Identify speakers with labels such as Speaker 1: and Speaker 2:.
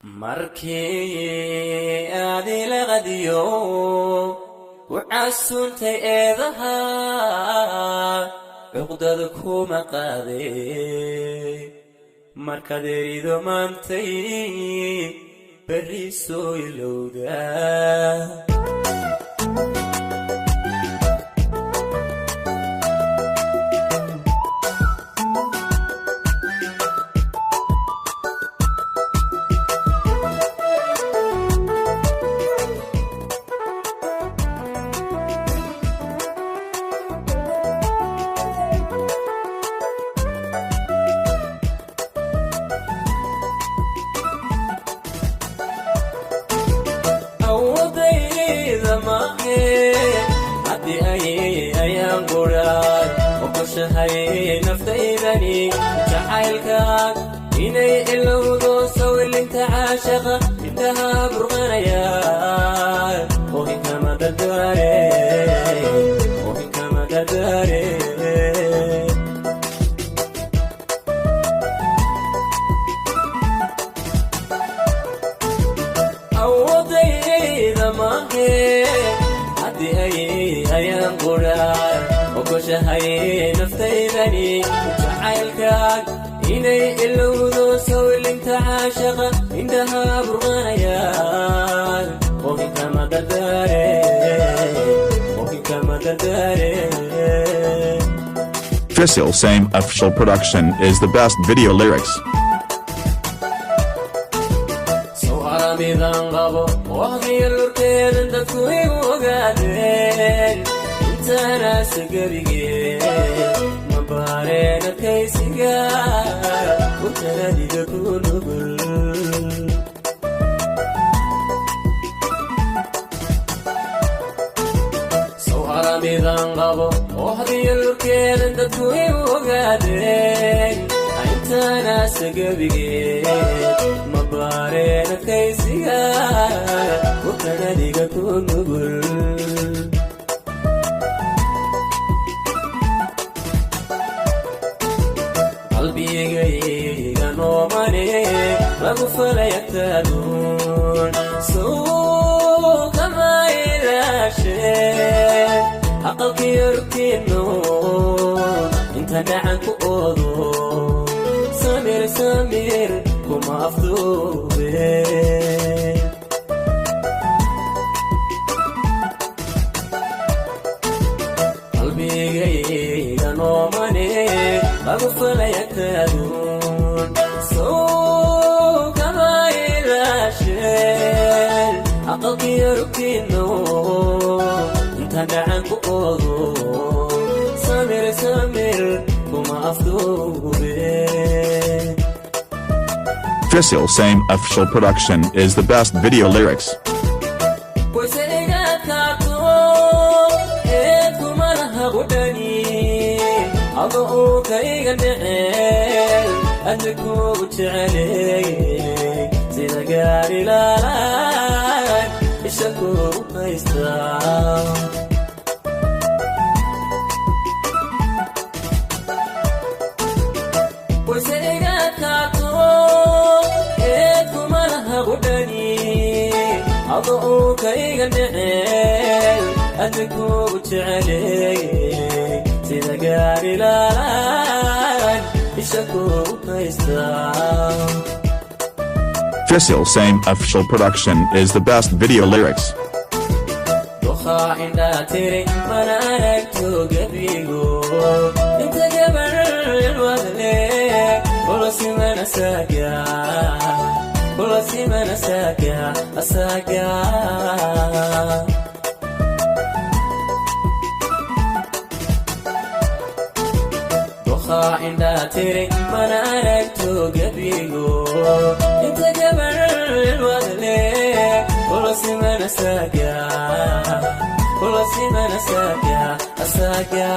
Speaker 1: Markii aad ila qadiyo ku casuuntay eedaha, cuqdada kuma qaadee. Markaad erido maantay, berri soo ilowda. Awoodayda maahe haddii ay ayaan quraan ogoshahay naftaydani jacaylkaag inay ilowdo, sawilinta caashaqa indhaha burqanaya, ohinkama dardaare, ohinkama dardaare. Awoodayda maahe haddii ay ayaan quraan ogoshahay naftaydani jacaylkaag inay ilowdo, sawilinta caashaqa indhaha burqanaya, ohinkama dardaare, ohinkama dardaare.
Speaker 2: Fisil Same Official Production is the best video lyrics.
Speaker 1: Sow aramidan qabo wahdiyo lurkeedan dadku igu ogaadeen, intaanaase gebigeen ma baareen adkaysiga utanadiga ku nugul. Sow aramidan qabo wahdiyo lurkeedan dadku igu ogaadeen, intaanaase gebigeen ma baareen adkaysiga utanadiga ku nugul. Qalbigayga noomane lagu falay agtaaduun, sow kama ilaashe aqalkiyo rugtiinno inta dhacan ku oodo, samir samir kuma afduube. Qalbigayga noomane lagu falay agtaaduun, sow kama ilaasheen aqalkiyo rugtiinno inta dhacan ku oodo, samir samir kuma afduube.
Speaker 2: Fisil Same Official Production is the best video lyrics.
Speaker 1: Wayse iga kaato eed kuma laha qudhani, ado uu ka iga dhecel adna kugu jeceley, sida gaari laalaan isha kugu haystaa. Wayse iga kaato eed kuma laha qudhani, ado uu ka iga dhecel adna kugu jeceley, sida gaari laalaan isha kugu haystaa.
Speaker 2: Fisil Same Official Production is the best video lyrics.
Speaker 1: Doqaa indhaa tiri mana aragto gebigo, inta gabar wadle kula simana saaga, kula simana saaga asaaga. Doqaa indhaa tiri mana aragto gebigo, inta gabar wadle kula simana saaga, kula simana saaga asaaga.